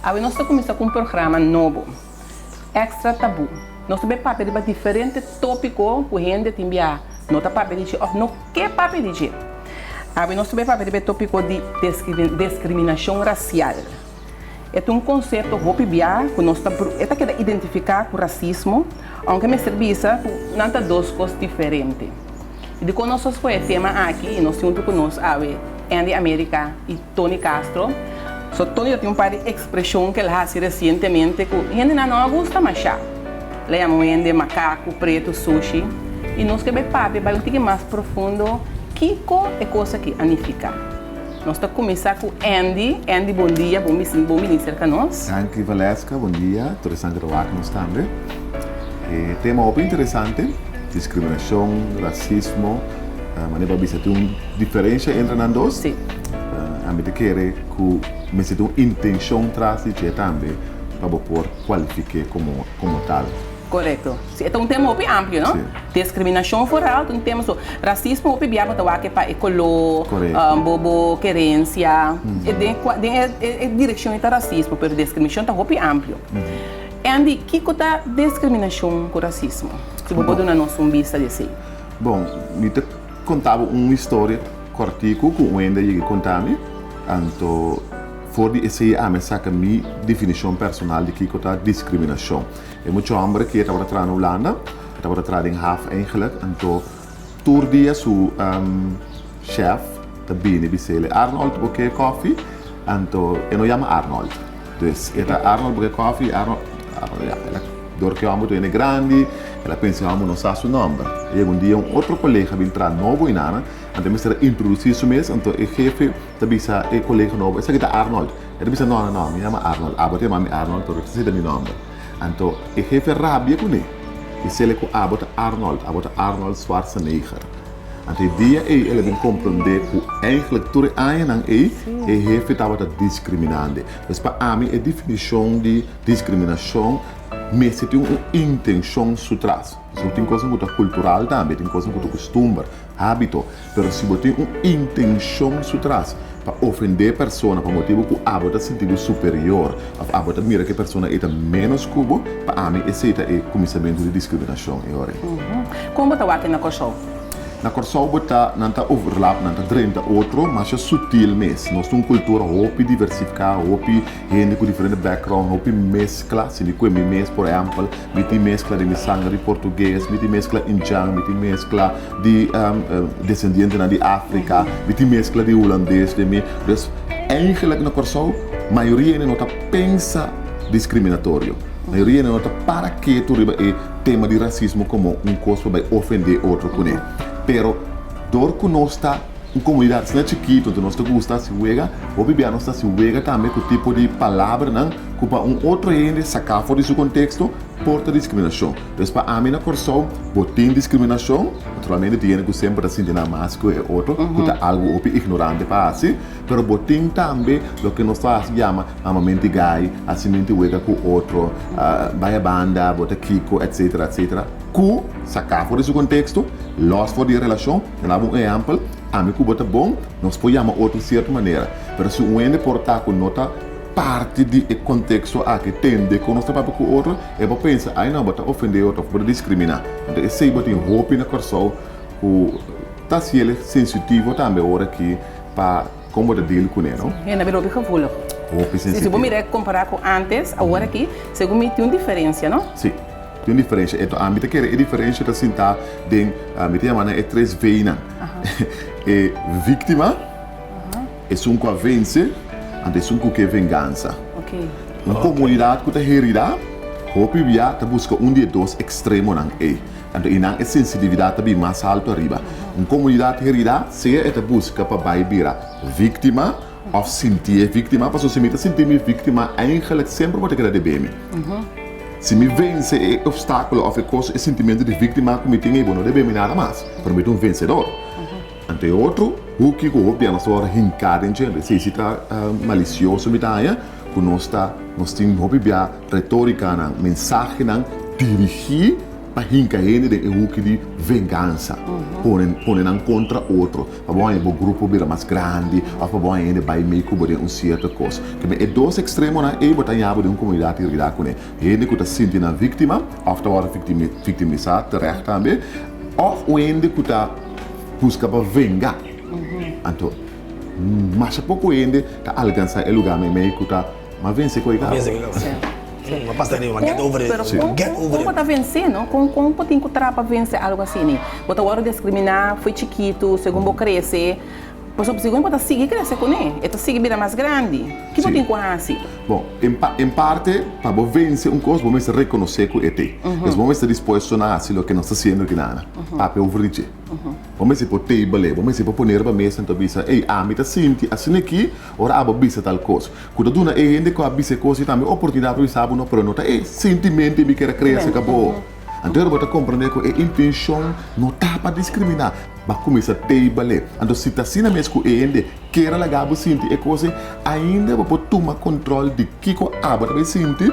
Awe nos ta kuminsá ku un programa nobo, Extra Tabú. Nos ta bai papia riba diferente tópiko ku hende tin bia no ta papia di dje òf no ke papia di dje. Awe nos ta bai papia riba e tópiko di deskriminashon rasial. E ta un konsepto hopi bia ku nos ta e ta keda identifiká ku rasismo, ounke mester bisa ku nan ta dos kos diferente. I dikon nos a skohe e tema aki i nos tin huntu ku nos awe Andy America i Tony Castro. So Tony ta tin un par di ekspreshon ku el hasi resientemente ku hendenan no a gusta mashá. El a yama un hende makaku, pretu, sushi. I nos ke bai papia bai un tiki mas profundo kiko e kos aki a nifiká. Nos ta kuminsá ku Andy. Andy bon dia, bon bon bini serka nos. Danki Valeska, bon dia tur esnan ku ta wak nos tambe. E tema hopi interesante, diskriminashon, rasismo, manera bo a bisa tin un diferensha entre nan dos. Sí. Ami ta kere ku mester tin un intenshon tras di dje tambe pa bo por kualifik'é komo komo tal. Korekto. Sí, e ta un tema hopi amplio, no? Sí. Diskriminashon foral ta un tema so. Rasismo hopi bia bo ta wak pa e koló, Korekto. bo bo kerensia. E den kua den e e direkshon ei ta rasismo, pero diskriminashon ta hopi amplio. Andy, kiko ta diskriminashon ku rasismo? Si bo por duna nos un bista di esei. Bon, mi ta konta bo un historia kòrtiku ku un hende a yega konta mi. Anto for di esei ami a saka mi definishon personal di kiko ta diskriminashon. E mucha hòmber aki e tabata traha na Hulanda, e tabata traha den haf eigenlijk, anto tur dia su chèf ta bini bis'el, Arnold bo ke kòfi? Anto e no yama Arnold, dus e ta Arnold bo ke kòfi? Arnold, Arnold ya, el a dor ku e hòmber tur hende grandi, el a pensa e hòmber no sa su nòmber. E yega un dia un otro kolega bin traha nobo einana, anto e mester a introdusí su mes, anto e hefe ta bisa e kolega nobo, esaki ta Arnold. E ta bisa, No, no, no, mi yama Arnold. Abo ta yama mi Arnold, pero esei ta mi nòmber. Anto e hefe rabia kuné i sele ku abo ta Arnold, abo ta Arnold Schwarzenegger. Anto e dia ei el a bin komprondé ku eigentlik tur e añanan ei e hefe tabata diskriminand'e. Pues pa ami e definishon di diskriminashon mester tin un intenshon su tras. Pasobra tin kosnan ku ta kultural tambe, tin kosnan ku ta kustumber, hábito. Pero si bo tin un intenshon su tras pa ofendé e persona pa motibu ku abo ta sinti bo superior òf abo ta mira ku e persona ei ta ménos ku bo, pa ami esei ta e kuminsamentu di diskriminashon e ora ei. Kon bo ta wak na Kòrsou? Na Kòrsou bo ta, nan ta overlap, nan ta drenta otro masha sutil mes. Nos ta un kultura hopi diversifiká, hopi hende ku diferente background, hopi meskla. Si mi kue mi mes, por ehèmpel, mi tin meskla di mi sanger di portugues, mi tin meskla indjan, mi tin meskla di desendientenan di Afrika, mi tin meskla di hulandes den mi. Dus eigenlijk na Kòrsou mayoria hende no ta pensa diskriminatorio. Mayoria hende no ta para ketu riba e tema di rasismo komo un kos pa bai ofendé otro kuné. Pero dor ku nos ta un komunidat asina chikitu, anto nos ta gusta hasi wega, hopi bia nos ta hasi wega tambe ku tipo di palabranan ku pa un otro hende saká for di su konteksto por ta diskriminashon. Pues pa ami na Kòrsou bo tin diskriminashon, naturalmente tin hende ku semper ta sinti nan mas ku e otro, ku ta algu hopi ignorante pa hasi, pero bo tin tambe loke nos ta hasi yama mamamenti gai, hasimenti wega ku otro, bai a banda, bo ta kiko, etsetera, etsetera, ku saká for di su konteksto, lòs for di e relashon. Mi a daba un ehèmpel, ami ku bo ta bon, nos por yama otro sierto manera, pero si un hende por ta ku no ta parti di e konteksto aki tende kon nos ta papia ku otro, e por pensa, ai no, bo ta ofendé otro òf bo ta diskriminá. Anto esei bo tin hopi na Kòrsou ku ta hasiel sensitivo tambe ora ki pa kon bo ta deal kuné, no? Sí, hende a bira hopi gevoelig. Hopi Sí, si bo sensitivo. mira e kompará ku ántes, awor aki, segun mi tin un diferensia, no? Sí, tin un diferensia. Enton ami ta kere e diferensia ta sintá den, mi ta yama nan e tres V'nan. E víktima. Esun ku a vense, anto esun ku ke vengansa. Un komunidat ku ta heridá, hopi bia ta buska un di e dos ekstremonan ei. Anto einan e sensitividat ta bin mas haltu ariba. Un komunidat heridá, sea e ta buska pa bai bira víktima òf sinti e víktima, pasobra si mi ta sinti mi víktima, eigenlik semper bo ta keda debé mi. Si mi vense e opstákulo òf e kos, e sintimentu di víktima ku mi tin ei, bo no debé mi nada mas, pero mi ta un vensedor. Anto e otro huki ku hopi a nos ta wòrdu hinká den dje, esei si ta malisioso mi ta haña, ku nos ta nos tin hopi bia retórikanan, mensahenan dirigí pa hinka hende den e huki di vengansa, pone pone nan kontra otro, pa bo haña bo grupo bira mas grandi òf pa bo haña hende bai mei ku bo den un sierto kos. Keme e dos ekstremonan ei bo ta haña bo den un komunidat i realidad kuné. Hende ku ta sinti nan víktima òf ta wòrdu viktimisá terègt tambe, òf un hende ku ta buska pa venga. Anto, masha poko hende ta alkansá e lugá meimei ku ta M'a vense ku e kaba. Pero kon bo ta vensé, no? Kon kon bo tin ku traha pa vense algu asina? Bo ta wòrdu diskriminá fo'i chikitu, segun bo krese. Pasobra segun bo ta sigui krese kuné, e ta sigui bira mas grandi. Ki bo tin ku hasi? Bon, en parte, pa bo vense un kos, bo mester rekonosé ku e t'e. Pues bo mester dispuesto na hasi loke nos ta hasiendo aki na Ana, papia over di dje. Bo mester por table, bo mester por pone riba mesa anto bisa, Ey, ami ta sinti asina aki ora abo bisa tal kos. Ku ta duna e hende ku a bisa e kos ei tambe oportunidat pa bisa bo no, pero no ta e sintimento ei mi kier a krea aserka bo. Anto bo ta komprendé ku e intenshon no ta pa diskriminá. Bo a kuminsá table. Anto si ta asina mes ku e hende kier a laga bo sinti e kos ei, ainda bo por tuma kontròl di kiko abo ta bai sinti,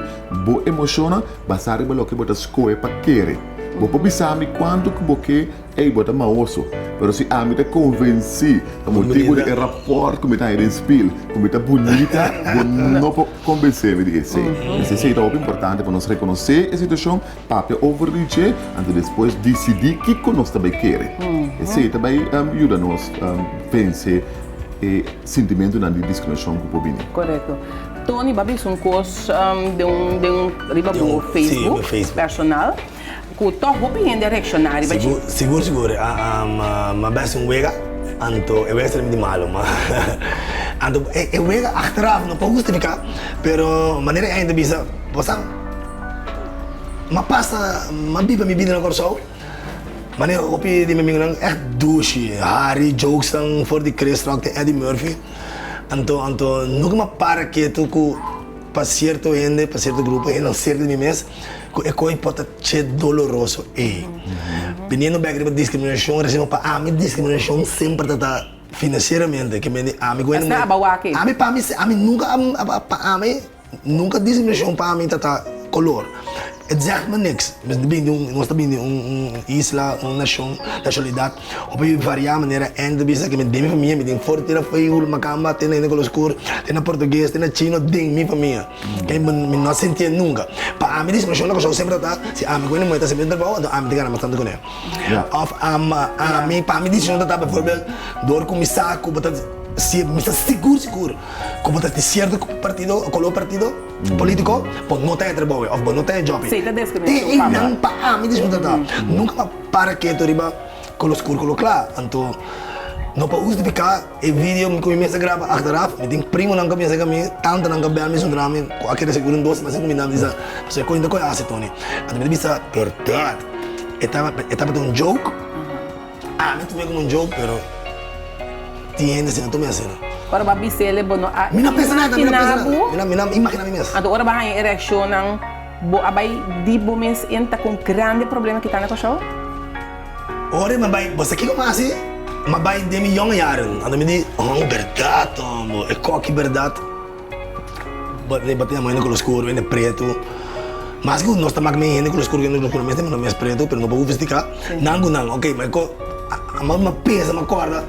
bo emoshonnan, basá riba loke bo ta skohe pa kere. Bo por bisa mi kuantu ku bo ke. Ey, bo ta maoso. Pero si ami ta konvensí pa motibu di e rapòrt ku mi ta haña den spil ku mi ta bunita, bo no por konvensé mi di esei. P'esei esei ta hopi importante pa nos rekonosé e situashon, papia over di dje, anto despues disidí kiko nos ta bai kere. Esei ta bai yuda nos vense e sintimentunan di diskriminashon ku por bini. Korekto. Tony, bo a bisa un kos den un den un riba bo Facebook personal. Ku tòg hopi hende a reakshoná riba dje. Sigur sigur m'a bes un wega anto e wega sali mi di malo ma anto e wega achteraf no por hustifiká pero manera e hende bisa bo sa m'a pasa m'a biba mi bida na Kòrsou manera hopi di mi amigunan ègt dushi hari jokesnan for di Chris Rock te Eddie Murphy anto anto nunka m'a para ketu ku pa sierto hende pa sierto grupo hendenan serka di mi mes. Ku e koi por ta che doloroso ei. Biniendo bek riba diskriminashon, rasismo, pa ami diskriminashon semper ta ta finansieramente, ke mende ami ku hende Esnan aba wak ei. Ami pa mi, ami nunka a pa ami nunka diskriminashon pa ami ta ta kolor. Het zegt me niks. Nos ta bini di un, nos ta bini di un isla, un nashon, nashonalidat hopi variá manera en ta bisa ke mi den mi famia mi tin for tira fo'i hul makamba te na hende kolor skur, te na portugues, te na chino den mi famia. Kei mi no a sintié nunka. Pa ami diskrimiashon na Kòrsou semper ta ta si ami ku hende muhé ta hasi mesmo trabou anto ami ta gana mas tantu ku ne. Òf ami pa ami diskrimiashon ta ta beivoorbeeld dor ku mi sa ku bo ta si mi ta sigur sigur ku bo ta di sierto partido kolor partido politiko bo no ta e trabou ei òf bo no ta e jòb ei. Sí ta diskrimiashon pa mi. Te einan pa ami diskrimiashon ta ta. Nunka mi a para ketu riba kolor skur kolor kla anto no por hustifiká. E video ku mi mes a graba achteraf, mi tin primonan ku a bisa ku mi, tantanan ku a bel mi suntra mi ku a kere sigur un dos siman sin kuminda, mi bisa, pasobra e kointa ku e hasi Tony. Anto mi ta bisa, bèrdat, e e tabata un joke, ami tum'é komo un joke, pero tin hende asina tuma e asina. Ora bo a bis'el bo no a Mi no pensa nada, mi no pensa nada, mi no mi no imagina mi mes. Anto ora bo a haña e reakshonnan, bo a bai di bo mes en ta ku un grande problema kita na Kòrsou? Ora mi a bai, bo sa kiko mi a hasi? Mi a bai den mi yonge jaren, anto mi di, Oh, bèrdat hombo, e kòki bèrdat. Bo tin amo hende kolor skur, hende pretu. Mas ku nos ta mak mi hende kolor skur ku hende kolor skur, mes ta manda mes pretu, pero no por hufistiká. Nan ku nan, oke, ma e ko, mi a pensa, mi a kòrda,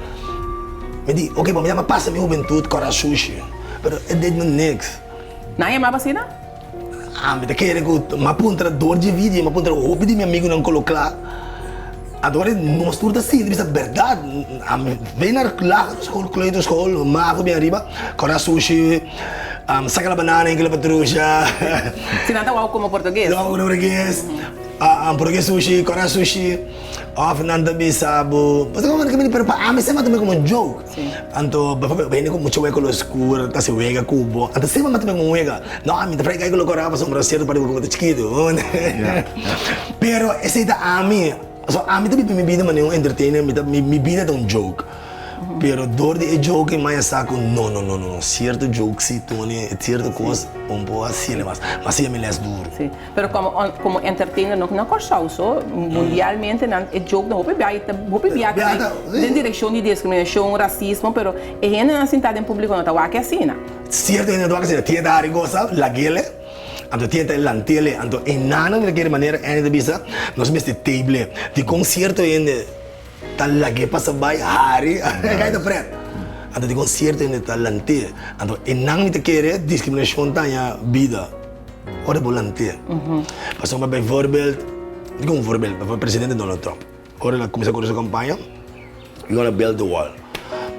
mi di, oke, bo mi a pasa mi hubentut kòrda sushi, pero e deed me niks. Nan a yama bo asina? Ami ta kere ku m'a puntra dor dje video, m'a puntra hopi di mi amigunan kolo kla. Anto ora nos tur ta sinti bisa bèrdat, ami bai na lagere skol, kleuterschool, mavo bien ariba, kòrda sushi, saka la banana en kila patrusha. Si nan ta wou komo portugues. Wou komo portugues, portugues sushi, kòrda sushi, òf nan ta bisa bo, pero pa ami semper a tuma komo un joke. Anto bijvoorbeeld hende ku mucha wega lo skur ta hasi wega ku bo. Anto semper mi ta mira un wega. No, ami ta frega ku lo kora pasobra sierto parti ku ta chikitu. Pero esei ta ami. So ami ta biba mi bida manera un entertainer, mi ta mi bida ta un joke. Pero door di e joke maya sa ku no no no no sierto joke si Tony e sierto kos un por hasiel mas. Ma si mi les duro. Si, pero komo komo entertainer no na Kòrsou so, mundialmente nan e joke nan hopi bia ta hopi bia ta bai den direkshon di diskriminashon, rasismo, pero e hendenan sintá den públiko no ta wak asina. Sierto hende no ta wak asina, tin e ta hari gosa, lag'ele, anto tin e ta lant'ele, anto enanan di kere manera Andy ta bisa nos mester table dikon sierto hende Ta lag'é pasa bai hari, kai ta pret. Anto di concierto hende ta lant'é. Anto enan mi ta kere discriminacion ta haña bida ora bo lant'é. Pasobra bijvoorbeeld, di un voorbeeld, bijvoorbeeld presidente Donald Trump, ora el a cuminsa cu su campaña, we gonna build the wall.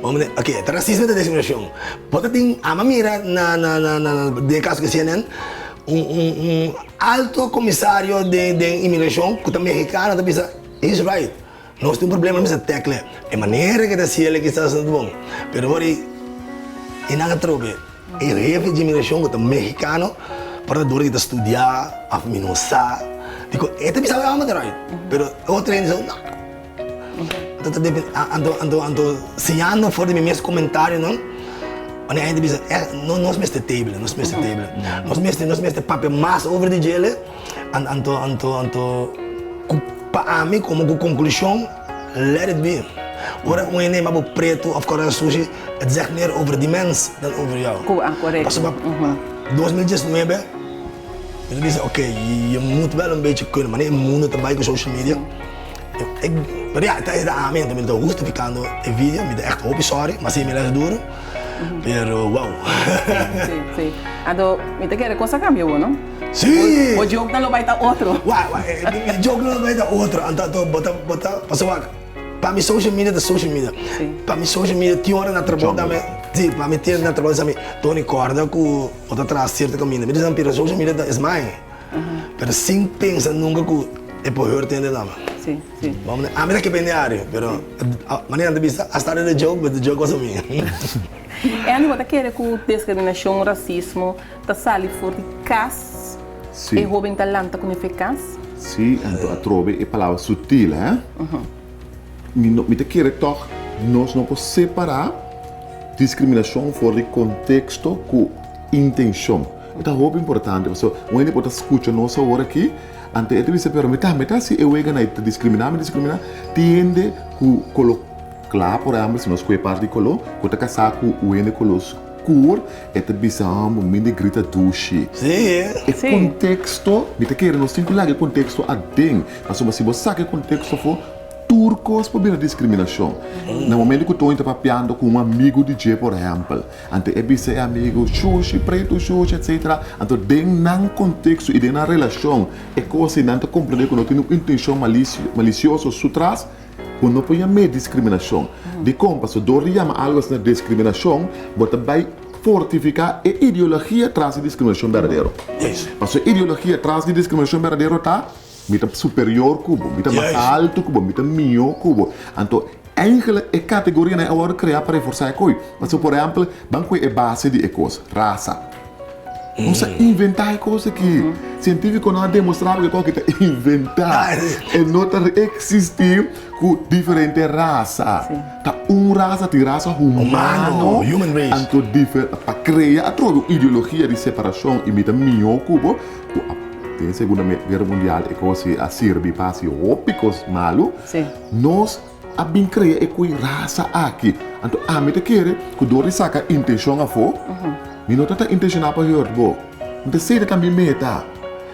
Bo mende, oke, ta racismo ta discriminacion. Bo ta tin, amo a mira na na na na den e caso cu CNN, un un un alto comisario den den inmigracion cu ta mexicano ta bisa, He's right. Nos tin un problema mester tackle. E manera ke ta hasiel kisas no ta bon. Pero ora e nan a trobe e hefe di inmigracion ku ta mexicano por ta dor di ta studia of mi no sa. Diko e ta bisa awor ta right. Pero e otro hende sa no. Anto ta depende anto anto anto siñando for di mi mes comentarionan wanneer hende bisa no nos mester table nos mester table. Nos mester nos mester papia mas over di djele. Anto, anto, anto, ku pa ami komo ku konklushon, let it be. Ora un hende yama bo pretu òf kòrda sushi, het zegt meer over die mens dan over jou. Ku a, korekto. Pasobra 2019, mi ta bisa, oké, je moet wel een beetje kunnen, maar e mundo ta bai ku social media. Ik, pero ya, ta ami, anto mi ta hustifikando e video, mi ta echt hopi sorry, ma si mi les duro. Pero wow. Sí, sí. Anto mi ta kere kos a kambia bo, no? Sí! Bo jokenan lo bai ta otro. Wak, wak, mi jokenan lo bai ta otro. Anto, anto bo ta, bo ta, pasobra wak, pa mi social media ta social media. Sí. Pa mi social media tin ora na trabou tambe, sí, pa mi tin na trabou ta mi, Tony kòrda ku bo ta traha sierto kaminda. Mi ta bisa, pero social media ta is mine. Pero sin pensa nunka ku e por hurt hende tambe. Sí, sí. Bo ami ta kepende ari, pero manera nan ta bisa, I started a joke, but the joke was on me. Andy, bo ta kere ku diskriminashon, rasismo ta sali for di kas? Sí. E hoben ta lanta ku nefe kas? Sí, anto atrobe e palabra sutil, hè? Mi no, mi ta kere tòg nos no por separá diskriminashon for di konteksto ku intenshon. E ta hopi importante pasobra un hende por ta skucha nos awor aki, anto e ta bisa pero mi tambe ta hasi e weganan e ta diskriminá mi diskriminá. Tin hende ku kolo kla por ehèmpel si nos kohe parti di kolo ku ta kasá ku un hende kolo skur e ta bisa hòmber mi di grita dushi. E konteksto mi ta kere nos tin ku laga e konteksto aden pasobra si bo saka e konteksto afó tur kos por bira diskriminashon. Na momento ku Tony ta papiando ku un amigu di dje por ehèmpel. Anto e bisa e amigu, Shushi, pretu shushi, etcetera. Anto den nan konteksto i den nan relashon, e kos ei nan ta komprendé ku no tin un intenshon malisioso su tras, bo no por yam'é diskriminashon. Dikon? Pasobra dor di yama algu asina diskriminashon, bo ta bai fortifiká e ideologia tras di diskriminashon berdadero. Pasobra e ideologia tras di diskriminashon berdadero ta, Mi ta superior ku bo, mi ta mas altu ku bo, mi ta mihó ku bo. Anto, Eigenlijk e kategorianan a wòrdu kreá pa reforsá e koi. Pasobra por ehèmpel, ban kohe e base di e kos, rasa. Nos a inventá e kos aki. Sientífikonan a demostrá ku e kos aki ta inventá. E no ta eksistí ku diferente rasa. Ta un rasa, tin rasa humano. Anto pa krea atrobe un ideologia di separashon i mi ta mihó ku bo, ku a den Segunda Guera Mundial e kos a sirbi pa hasi hopi kos malu. Nos a bin krea e kui rasa aki. Anto ami ta kere ku dor di saka intenshon afó, mi no ta ta intenshoná pa hurt bo. Mi ta sede ta mi meta.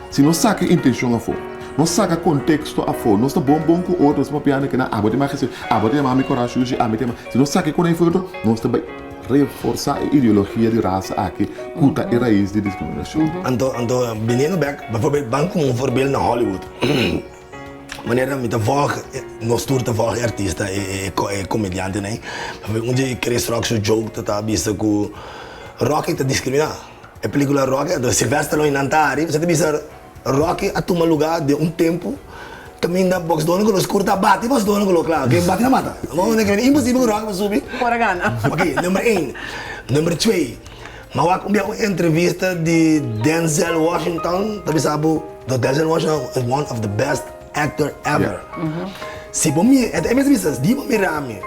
Si nos saka e intenshon afó, nos saka konteksto afó, nos ta bon bon ku otro, nos ta papiando kinan abo ta yama Jesús, abo ta yama mi kora shushi, ami ta yama. Si nos saka e konai for otro, nos ta bai reforsá e ideologia di rasa aki ku ta e rais di diskriminashon. Anto, anto biniendo bèk, bèvoorbeeld, ban komo un voorbeeld na Hollywood. Manera mi ta volg, nos tur ta volg e artista, e comediantenan. Un di Chris Rock su joke ta ta bisa cu Rocky ta discrimina. E pelicula Rocky, anto Sylvester Stallone nan ta ari, ta bisa Rocky a tuma lugar den un tempo caminda boxdornan cu lo scur ta bati boxdornan cu lo cla, oke, bati ta mata. Imposibel cu Rocky por subi. Por a gana. Oke, number een. Number twee, mi a wak un bia un entrevista di Denzel Washington ta bisa bo. No, Denzel Washington is one of the best actor ever. Si bo mira, e mester bisa, di bo mira mi.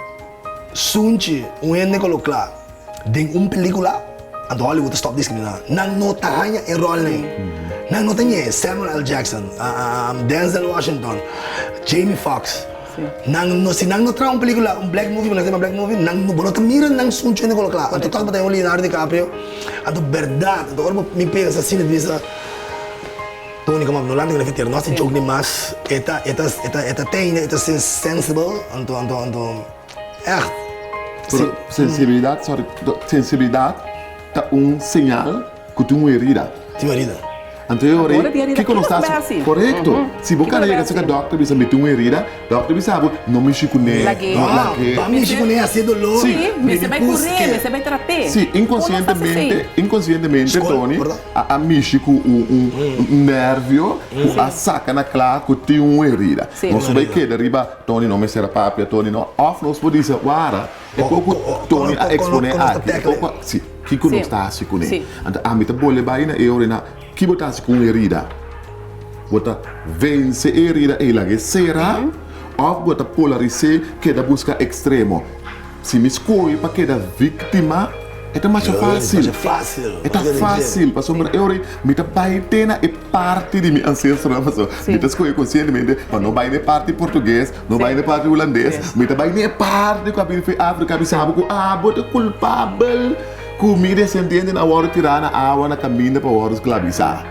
Sunchi un hende kolo kla den un pelikula, anto Hollywood ta stop diskriminá. Nan no ta haña e ròlnan. Nan no ta ñe Samuel L. Jackson, Denzel Washington, Jamie Foxx. Nan no, si nan no traha un pelikula, un black movie, nan ta yama black movie, nan no, bo no ta mira nan sunchi hende kolo kla. Anto tòg bo ta haña un Leonardo DiCaprio. Anto bèrdat, anto ora bo mi pensa asina mi bisa. Tony come up no lanta grafitero no haci joke ni mas e ta e ta e ta e ta teine e ta sensible anto anto anto echt Pero sensibilidad sorry sensibilidad ta un señal cu tin un herida. Tin un herida. Anto e ora ei kiko nos ta haci corecto si bo cara yega cerca dokter bisa mi tin un herida dokter bisa bo no mishi cune no lag'e. Ba mishi cune haci e dolor. Si mester bay cure mester bay trate. Si inconcientemente inconcientemente Tony. A mishi ku un nervio ku a saka na kla ku tin un herida. Nos por bai keda riba Tony no mester a papia, Tony no. Òf nos por bisa, wara, e kos ku Tony a eksponé aki, e kos ku a, si, kiko nos ta hasi kuné? Anto ami ta bole bai na e ora na, ki bo ta hasi ku un herida? Bo ta vense e herida ei laga e sera òf bo ta polaris'é keda buska ekstremo? Si mi skohe pa keda víktima, e ta masha fásil. E ta fásil, pasobra e ora ei mi ta bai te na e parti di mi ancestronan, pasobra mi ta skohe konsientemente pa no bai na e parti portugues, no bai na e parti hulandes, mi ta bai na e parti ku a bini for Afrika, mi sabi ku abo ta kulpabel ku mi desendientenan a wòrdu tirá na awa na kaminda pa wòrdu sklabisá.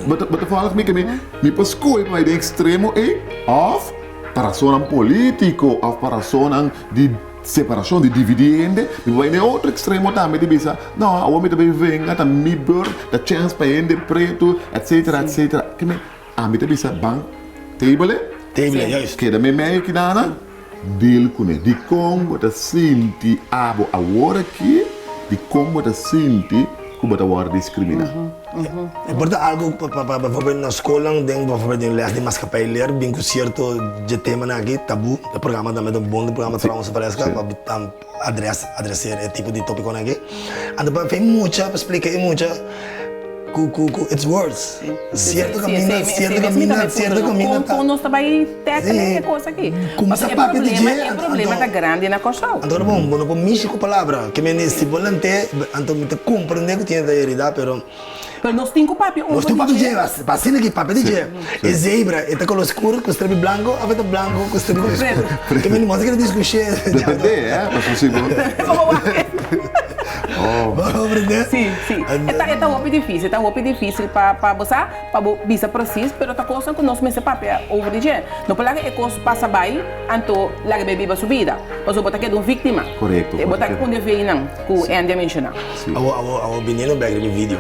Bo ta fòlg mi ke mi por skohe pa bai den ekstremo ei òf. Pa rasonnan polítiko òf pa rasonnan di separashon, di dividí hende, mi por bai na e otro ekstremo tambe di bisa, no, awor mi ta bai venga, ta mi bùrt, ta chèns pa hende pretu, etsetera, etsetera. Ke men, ami ta bisa ban table e, Table, juist. keda meimei aki-dana, deal kuné. Dikon bo ta sinti abo awor aki, dikon bo ta sinti ku bo ta wòrdu diskriminá? E por ta algu pa pa bijvoorbeeld na skolnan den bijvoorbeeld den les di maatschappij leer bin ku sierto dje temanan aki tabu e programa tambe ta un bon programa trouwens Valeska pa adres adreseer e tipo di topikonan aki anto pa e mucha pa splika e mucha ku ku ku it's words sierto kaminda sierto kaminda sierto kaminda ta Kon nos ta bai tackle e kos aki Kuminsá pasobra e papia di problema dje e problema ta grandi na Kòrsou. Anto ora bon bo no por mishi ku palabra ke mende si bo lant'é anto mi ta komprendé ku tin e herida pero. Pero nos tin ku papia over di dje. Nos tin ku papia di dje pa asina ki papia di dje e zebra e ta kolor skur ku strepi blanko of e ta blanko ku strepi kolor skur ke mende mos a kere diskushé. Depende eh pasobra si bo. Bo komprendé? Si si e ta e ta hopi difisil e ta hopi difisil pa pa bo sa pa bo bisa presis pero ta kosnan ku nos mester papia over di dje no por laga e kos pasa bai anto laga bai biba su bida pasobra bo ta keda un víktima Korekto bo ta un di e veinan ku Andy a menshoná. Awo awo awo biniendo bek riba e video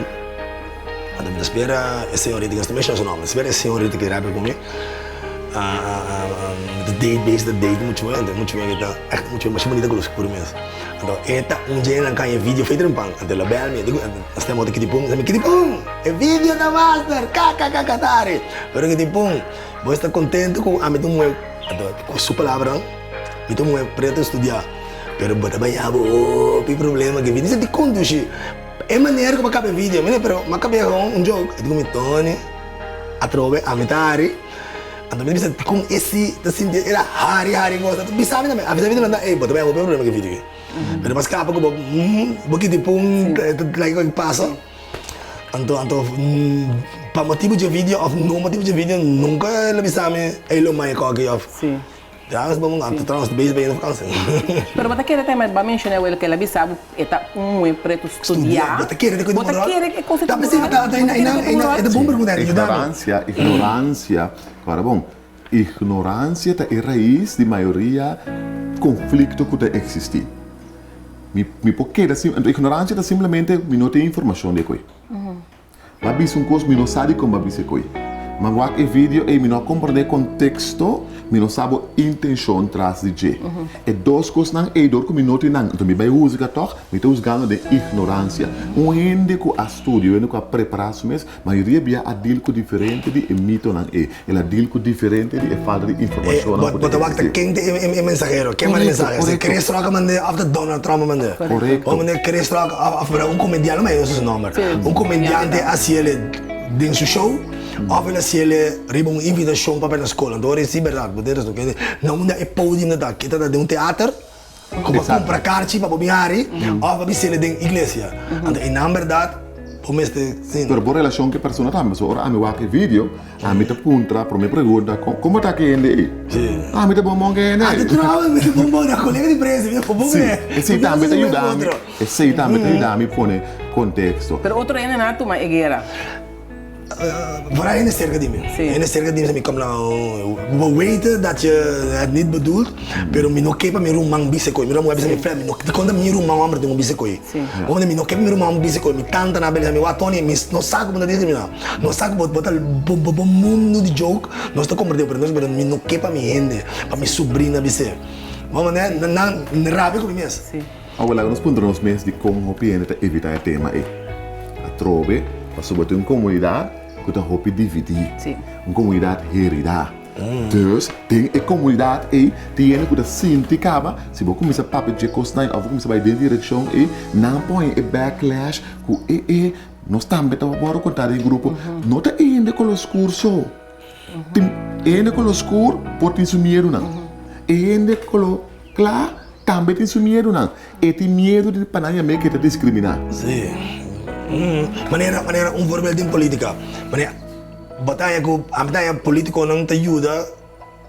anto mi ta spera e señorita ku no ta menshoná su nomber spera e señorita ku rabia ku mi mi ta date bezig ta date muchu hende muchu hende ta ègt muchu masha bunita ku los kuri mes anto e ta un dje nan kaña e video fei trempan anto el a bel mi e di ku nos ta mota kitipun mi kitipun e video ta master kakakakatari pero kitipun bo esta kontento ku ami ta un muhé anto ku su palabranan mi ta un muhé pretu studiá. Pero bo ta baña bo hopi problema ke video. Di kon dushi e manera ku bo kaba e video mira pero mi a kab'é kon un joke e di ku mi Tony atrobe ami ta hari anto mi ta bisa dikon e si ta sinti el a hari hari kos anto bisa mi tambe a bisa mi tambe ey bo ta baña hopi problema ke video aki pero bo a skapa ku bo bo kiti pun ta like ku pasa anto anto pa motibu dje video of no motibu dje video nunka el a bisa mi ey lo mai koki of. Trouwens bo anto trouwens ta bezig bayendo vakantie. Pero bo ta kere tambe bo a menciona awel ke el a bisa bo e ta un muhe pretu studia. Bo ta kere ta moral? Bo ta kere e cosa ta moral? Ta p'esei e ta bon pregunta e ta yuda mi. Ignorancia, ignorancia, ora bon, ignorancia ta e rais di mayoria conflicto cu ta existi. Mi mi por keda sin, anto ignorancia ta simplemente mi no tin informacion di e koe. M'a bisa un kos, mi no sa dikon m'a bisa e koi. M'a wak e video ei, mi no a komprendé e konteksto, mi no sa bo intenshon tras di dje. E dos kosnan ei, dor ku mi no tin nan, anto mi bai huzga tòg, mi ta huzgando den ignoransia. Un hende ku a studia, un hende ku a prepará su mes, mayoria bia a deal ku diferente di e mitonan ei. El a deal ku diferente di e falta di informashonnan ku ta ta Bo ta wak ta eksistí. ken ta e mensahero, ken manda e Korekto, mensahe. Si korekto. Chris Rock a mand'é òf ta Donald Trump a mand'é. Korekto. Bo manda Chris Rock òf òf un komediante, no me acuerdo su nomber. Un komediante a hasi el den su show òf el a hasi el riba un invitashon pa bai na skol. Anto ora e si bèrdat, bo tin rason. Na unda e podium ta ta? Ke ta ta den un teater? Ku bo a kumpra karchi pa bo bin hari òf pa bis'é den iglesia. Anto einan bèrdat bo mester sinti. Pero bo relashon ku e persona tambe. So ora ami wak e video, ami ta puntra promé pregunta, kon bo ta ku e hende ei? Ami ta bon bon ku e hende ei. Anto trouwens mi ta bon bon na kolega di prensa, mi ta bon bon ku e. Esei tambe ta yuda mi, esei tambe ta yuda mi pone konteksto. Pero otro hende nan a tuma e guera. Vooral hende cerca di mi. Hende cerca di mi sa mi kom nou, bo weten dat je het niet bedoelt, pero mi no ke pa mi ruman bisa koe. Mi ruman a bisa mi fred, mi no dikon ta mi ruman homber tin ku bisa koe. Bo mi no ke pa mi ruman homber bisa koe. Mi tanta nan a bisa mi, wak Tony, mi no sa ku bo ta discrimina. No sa ku bo bo ta bo bo mundu di joke nos ta komprende, pero nos pero mi no ke pa mi hende, pa mi subrina bis'é. Bo manera nan rabia ku mi mes. Awor laga nos puntra nos mes dikon hopi hende ta evitá e tema ei. Atrobe, pasobra tin un komunidat ku ta hopi dividí, un komunidat heridá. Dus, den e komunidat ei tin hende ku ta sinti kaba, si bo kuminsá papia dje kosnan ei òf bo kuminsá bai den direkshon ei, nan por haña e backlash ku e e nos tambe ta wòrdu kontá den e grupo. No ta e hende kolo skur so. Tin e hende kolo skur por tin su miedunan. E hende kolo kla tambe tin su miedunan. E tin miedu di pa nan yam'é ke ta diskriminá. Sí. Manera, manera un voorbeeld den politica. Manera bo ta haña ku ami ta haña politiconan ta yuda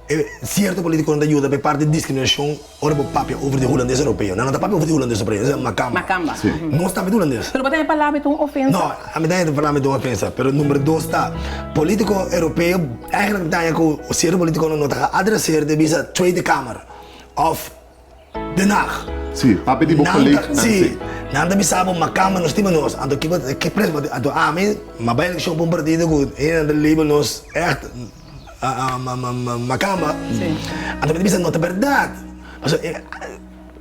e cierto politiconan ta yuda pa e parti di discriminacion ora bo papia over di hulandes europeo. Nan no ta papia over di hulandes europeo, esei ta makamba. Makamba. Sí. Nos tambe ta hulandes. Pero bo ta haña palabra ta un ofensa? No, ami ta haña palabra ta un ofensa. Pero number dos ta politico europeo eigenlijk mi ta haña ku cierto politiconan no ta geadreseer den bisa Tweede Kamer of Den Haag. Sí, papia di bo coleganan, sí. Sí, nan ta bisa bo makamba no stima nos, anto ki bo ki pres bo anto ami m'a bai elekshon pa un partido ku hende nan ta label nos ègt makamba, anto mi ta bisa no ta bèrdat, pasobra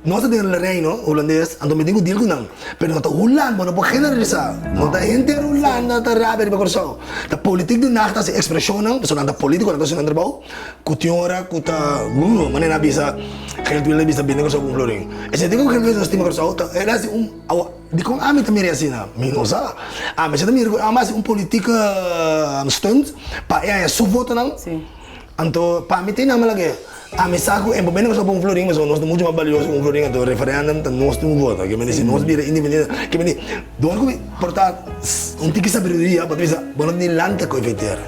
nos ta den Reino Hulandes anto mi tin ku deal ku nan, pero no ta Hulanda, bo no por generalisá, no ta henter Hulanda ta rabia riba Kòrsou, ta politiek Den Haag ta hasi ekspreshonnan, pasobra nan ta politiko nan ta hasi nan trabou. Ku tin ora ku ta manera a bisa Geert Wilders bisa bini Kòrsou ku un florin. E senti ku Geert Wilders no stima Kòrsou ta el hasi un awa dikon ami ta mira asina? Mi no sa. Ami si ta mira ku ami hasi un politik stunt pa e haña su votonan. Anto pa mi tin nan malake. Ami sa ku e por bini Kòrsou pa un florin pasobra nos ta muchu mas balioso ku un florin anto referendum ta nos tin un voto. Ke mende si nos bira independiente ke mende dor ku mi por ta un tiki sabiduria bo ta bisa bo no tin ni lanta ku efecteer.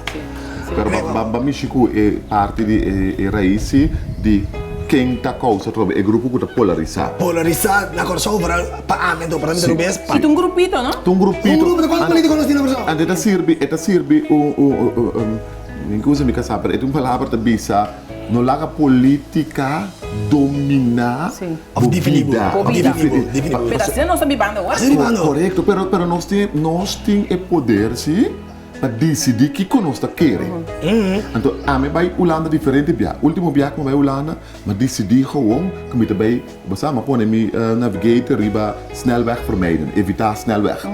Pero ba mishi ku e parti di e rais si di ken ta kousa trobe e grupo ku ta polarisá. Polarisá na Kòrsou foral pa ami anto pa mi ta rubes pa. Si ta un grupito no? Ta un grupito. Un grupo kuantu politiko nos tin na Kòrsou? Anto e ta sirbi e ta sirbi un un mi kusa mi ka sa pero e tin un palabra ta bisa no laga politika dominá bo bida. Bo bida. Pero asina nos ta bibando awor. Korekto pero pero nos tin nos tin e poder si. Pa disidí kiko nos ta kere. Anto ami bai Hulanda diferente bia. Ultimo bia ku mi bai Hulanda, mi a disidí gewoon ku mi ta bai, bo sa, mi a pone mi navigator riba snelweg vermijden, evitá snelweg.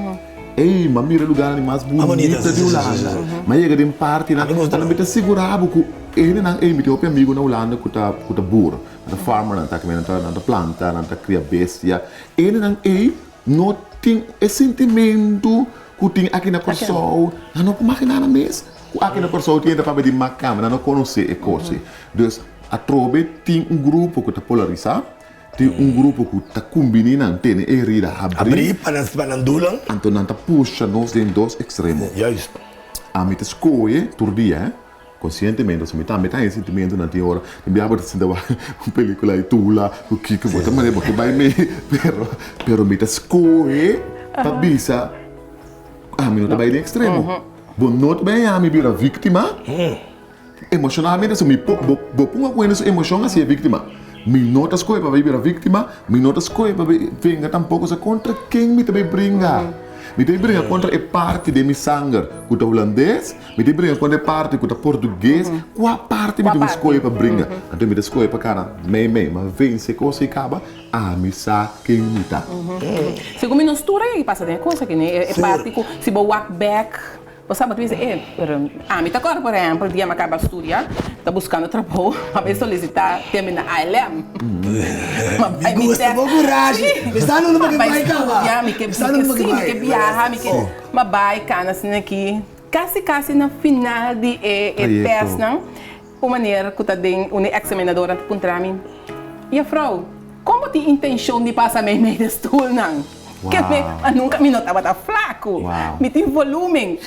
Ey, mi a mira e lugarnan di mas bunita di Hulanda. Mi a yega den partinan, anto mi ta sigurá bo ku e hendenan ey, mi tin hopi amigu na Hulanda ku ta ku ta boer, nan ta farmer, nan ta nan ta planta, nan ta kria bestia. E hendenan ey No tin e sintimentu ku tin aki na Kòrsou. Nan no por imaginá nan mes ku aki na Kòrsou tin hende papia di makamba. Nan no konosé e kos ei. Dus atrobe tin un grupo ku ta polarisá, tin un grupo ku ta kumbiní nan tene e herida habrí. Habrí pa nan pa nan dulan. Anto nan ta pusha nos den dos ekstremo. Juist. Ami ta skohe tur dia, hè. Konsientemente, pasobra mi tambe ta haña sentimentunan tin ora. Tin bia bo ta sinta wak un pelikula di Tula ku Kiko, bo ta manera bo ke bai mei, pero pero mi ta skohe pa bisa ami no ta bai den ekstremo. Bo no ta bai haña mi bira víktima emoshonalmente, so mi por bo bo pon a kuenta su emoshon a sier víktima. Mi no ta skohe pa bai bira víktima, mi no ta skohe pa bai venga tampoko, so kontra ken mi ta bai bringa? Mi ta bai bringa kontra e parti den mi sanger ku ta hulandes. Mi ta bringa kontra e parti ku ta portugues. Kua parti mi ta skohe pa bringa? Anto mi ta skohe pa kana mei mei. Ma vense kos ei kaba, ami sa ken mi ta. Segun mi nos tur a yega pasa den e kos aki, ne? E parti ku si bo wak bek, bo sa bo ta bisa, e, pero ami ta kòrda por ehèmpel dia mi a kaba studia, ta buskando trabou, mi a bai solisitá terminá ALM. Mi gusta bo kurashi. Mi sa nunca pa ke bai kaba. Mi ke si, mi ke biaha, mi ke, mi a bai kana asina aki. Kasi kasi na final di e e testnan, un meneer ku ta den un e eksaminadornan ta puntra mi, Jefrou, Kon bo tin intenshon di pasa meimei de stulnan? Ke me, ma nunka mi no tabata flaku. Mi tin volumen.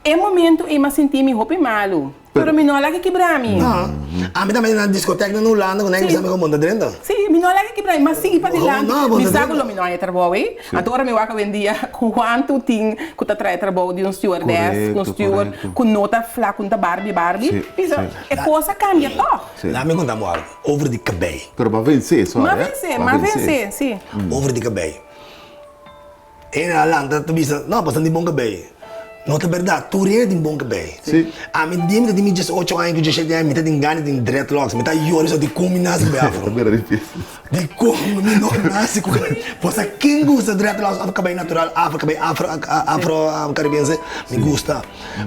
E momento ei m'a sinti mi hopi malu. Pero mi no a laga kibra mi. No. Ami tambe na discoteca na Hulanda ku nan a bisa mi ku bo no ta drenta. Sí, mi no a laga kibra mi. M'a sigui padilanti. Mi sa ku lo mi no haña trabou ei. Anto ora mi wak awendia kuantu tin ku ta trae trabou di un stewardess, ku un steward ku no ta flaku, no ta barbi barbi. Bisa e kos a kambia tòg. Laat mi konta bo algu over di kabei. Pero bo a vensé, sorry. M'a vensé, m'a vensé, sí. Over di kabei. Hende a lanta ta bisa, no, pasobra tin bon kabei. No ta bèrdat, tur hende tin bon kabei. Sí. Ami di mi ta tin mi diesocho aña ku diesshete aña mi ta tin gana di tin dreadlocks. Mi ta yora mi sa dikon mi nase ku kabei afro. Ta bira difísil. Dikon mi no nase ku kabei. Pasobra ken gusta dreadlocks òf kabei natural afro, kabei afro, afro karibense? Mi gusta.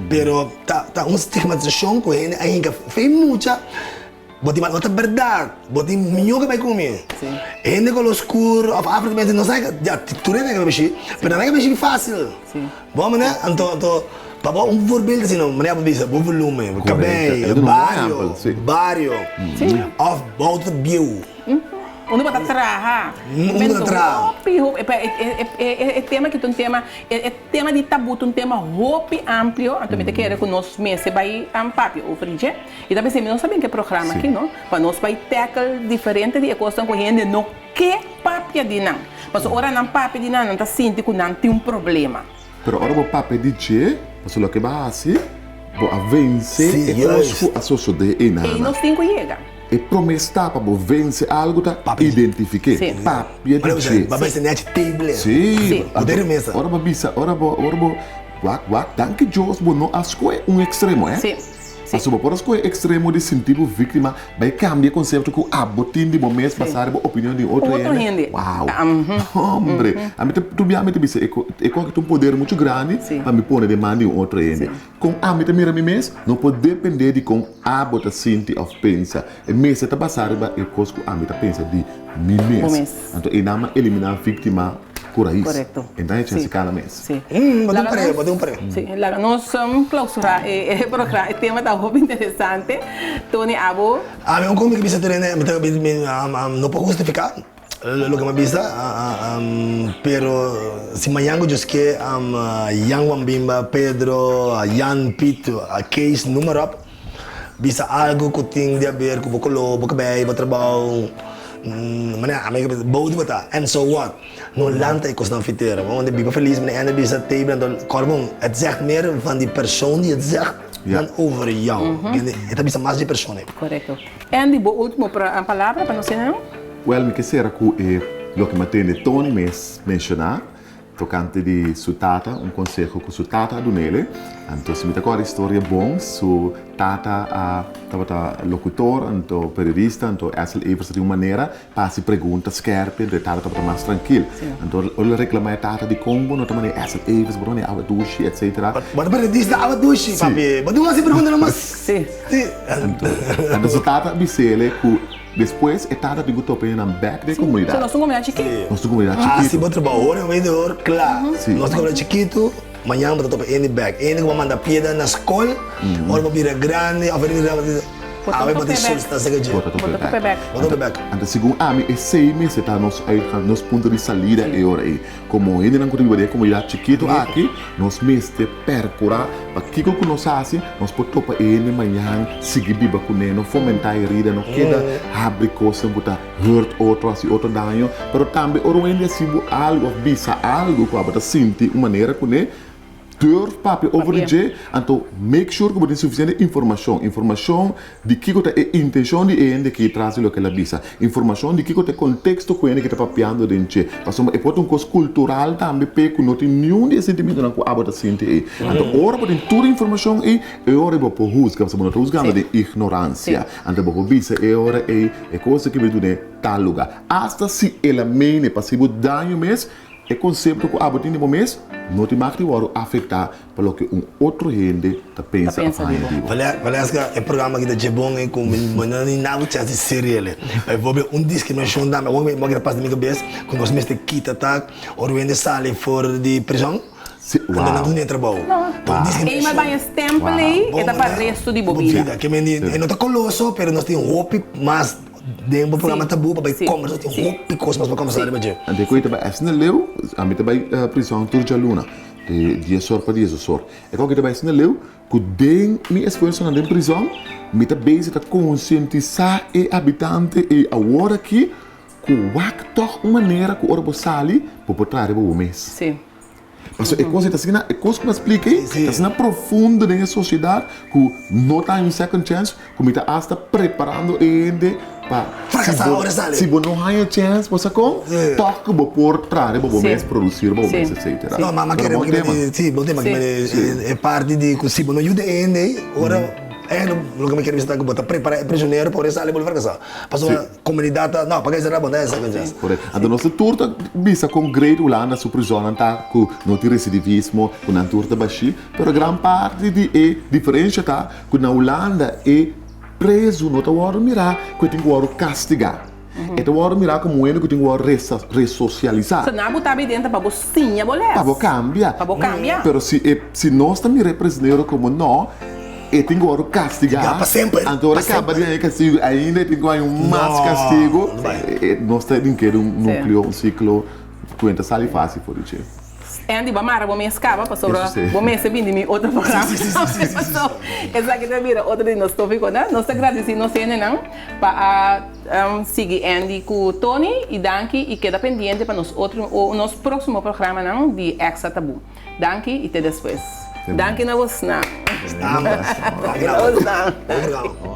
Pero ta ta un stigmatisashon ku hende a hinka fe mucha. Bo tin no ta berdad, bo tin miño ke bai kumi. Hende kolo skur of afro ke no sa ya tur hende ke bai bishi, pero nan ke bai bishi fasil. Bo mane anto anto pa bo un voorbeeld asina manera bo bisa bo volumen, bo kabei, bario, bario of bo auto ta bieu. Unda bo ta traha. Unda bo ta traha. Hopi hopi e tema aki ta un tema e tema di tabu ta un tema hopi amplio anto mi ta kere ku nos mester bai papia over di dje. I ta pensé mi no sa bien ke programa aki no, pa nos bai tackle diferente di e kosnan ku hende no ke papia di nan. Pasobra ora nan papia di nan, nan ta sinti ku nan tin un problema. Pero ora bo papia di dje, pasobra loke bo a hasi, bo a vense e kos ku a sosodé einan. Ei nos tin ku yega. E promé stap pa bo vense algu ta identifik'é, papia di dje. Bo a vense nèchi table. Sí. Ora bo bisa, ora bo, ora bo wak wak, danki Dios bo no a skohe un ekstremo, eh. Pasobra bo por a skohe ekstremo di sinti bo víktima, bai kambia e konsepto ku abo tin di bo mes basá riba opinion di otro hende. Wow! Hombre! Ami ta tur bia mi ta bisa e ku e ku aki ta un poder muchu grandi pa mi pone den man di un otro hende. Kon ami ta mira mi mes no por dependé di kon abo ta sinti òf pensa. E mester ta basá riba e kos ku ami ta pensa di mi mes. Anto einan a eliminá víktima ku rais. Entan e chèns di kala mes. Sí. Laga nos, sí, laga nos clausura e programa. E tema ta hopi interesante. Tony, abo? Ami un con mi bisa tur hende, mi ta mi no por hustifica loke mi a bisa, pero si mañan cu Dios ke Jan Juan Bimba, Pedro, Jan, Piet, Kees, noem maar op, Bisa algu ku tin di aber ku bo koló, bo kabei, bo trabou, manera ami ke bisa bou di bo ta, and so what? No lanta e kosnan fitera. Bo mester biba felis, manera Andy bisa table anto kòrda bon, het zegt meer van die persoon die het zegt dan over jou. E ta bisa mas di e persoon ei. Korekto. Andy, bo ultimo palabra pa nos hende nan? Wèl, mi ke sera ku e loke mi a tende Tony mes menshoná. Tokante di su tata, un konseho ku su tata a dun'ele. Anto si mi ta kòrda historia bon, su tata a tabata lokutor, anto periodista, anto Edsel Evers ta tin un manera pa hasi pregunta skèrpi, anto e tata tabata mas trankil. Anto ora el a reklamá e tata dikon bo no ta manera Edsel Evers, bo ta manera awa dushi, etsetera. Bo ta periodista awa dushi, papi. Bo tin un hasi pregunta nomas. Sí. Anto su tata a bis'ele ku. Despues e tata tin ku topa e nan bek den e komunidat. Sí, nos ta un komunidat chikitu. Nos ta un komunidat chikitu. Hasi bo trabou ora wei dor kla. Nos ta un komunidat chikitu, mañana bo ta topa hende bek. Hende ku bo a manda piedra na skol, ora bo bira grandi òf hende bira awe bo ta solisitá seka dje. Bo ta topa bek. Bo ta topa bek. Anto segun ami esei mester ta nos uitgang, nos punto di salida e ora ei. Komo hendenan ku ta biba den e komunidat chikitu aki, nos mester perkurá pa kiko ku nos hasi, nos por topa e hende mañan, sigui biba kuné, no fomentá herida, no keda habri kosnan ku ta hurt otro, hasi otro daño. Pero tambe ora un hende hasi bo algu òf bisa algu ku abo ta sinti un manera kuné, Durf papia over di dje, anto make sure ku bo tin sufisiente informashon, informashon di kiko ta e intenshon di e hende aki tras di loke el a bisa, informashon di kiko ta e konteksto ku e hende aki ta papiando den dje, pasobra e por ta un kos kultural tambe p'e ku no tin niun di e sentimentonan ku abo ta sinti ei. Anto ora bo tin tur e informashon ei, e ora ei bo por husga, pasobra bo no ta husgando den ignoransia, anto bo por bisa e ora ei e kos aki bo dun'é tal luga, asta si el a mene pa hasi bo daño mes, E konsepto ku abo tin di bo mes no tin mag di wòrdu afektá pa loke un otro hende ta pensa òf haña di bo. Valeska, e programa aki ta dje bon e ku mi no ni nada chèns di seriel. Bijvoorbeeld un diskriminashon tambe awor mi ta pasa den mi kabes ku nos mester kita ta ora un hende sali for di prison anto nan ta duna e trabou. Ta un diskriminashon. Ey ma baña stempel ey e ta pa resto di bo bida. Ke men di e no ta koloso pero nos tin hopi mas. Den bo programa Tabú pa bai kombersa tin hopi kos mas pa kombersa riba dje. Anto ku e ta bai asina leu, ami ta bai prison tur djaluna, di dies or pa diesdos or. E kòke ta bai asina leu ku den mi esfuersonan den prison, mi ta bezig ta konsientisá e habitante ei awor aki ku wak tòg un manera ku ora bo sali bo por traha riba bo mes. Pasobra e kos ei ta asina, e kos ku mi a splika ei ta asina profundo den e sosiedat ku no ta hay un second chance, ku mi ta asta preparando e hende pa si bo, si bo no haña chance, bo sa kon? Tòg ku bo por traha riba bo mes, produsi riba bo mes, etcetera. No, ma Pero bon tema. Si, bon tema. E parti di ku si bo no yuda e hende ei, ora, loke mi kere bisa ta ku bo ta prepara e prisionero pa ora e sali bo lo frakasá. Pasobra Comunidad ta, no, paga esera bo ta second chance. Correcto. Anto nos tur ta bisa con great Hulanda su prisonnan ta cu no tin recidivismo, cu nan tur ta bashi, pero gran parti di e diferencia ta cu na Hulanda e prezu no ta wordo mira cu e tin cu wordo castiga. E ta wordo mira como un hende cu tin cu wordo resocialisa. So nan bo ta bidenta pa bo siña bo les. Pa bo cambia. Pa bo cambia. Pero si e si nos ta mira e prisionero como no. E tin ku wòrdu kastigá. Pa semper. Anto ora kaba di haña e kastigu, ainda e tin ku haña un mas kastigu. Nos ta rink'é un núkleo, un siklo ku no ta sali fásil for di dje. Andy, bo a mara bo mes kaba pasobra bo mester bini mi otro programa. So, esaki ta bira otro di nos tópikonan. Nos ta gradisí nos hendenan pa a sigui Andy ku Tony i danki i keda pendiente pa nos otro, nos próksimo programanan di Extra Tabú. Danki y te despues. Danki na bosnan. Estamos. Danki na bosnan. Bon programa.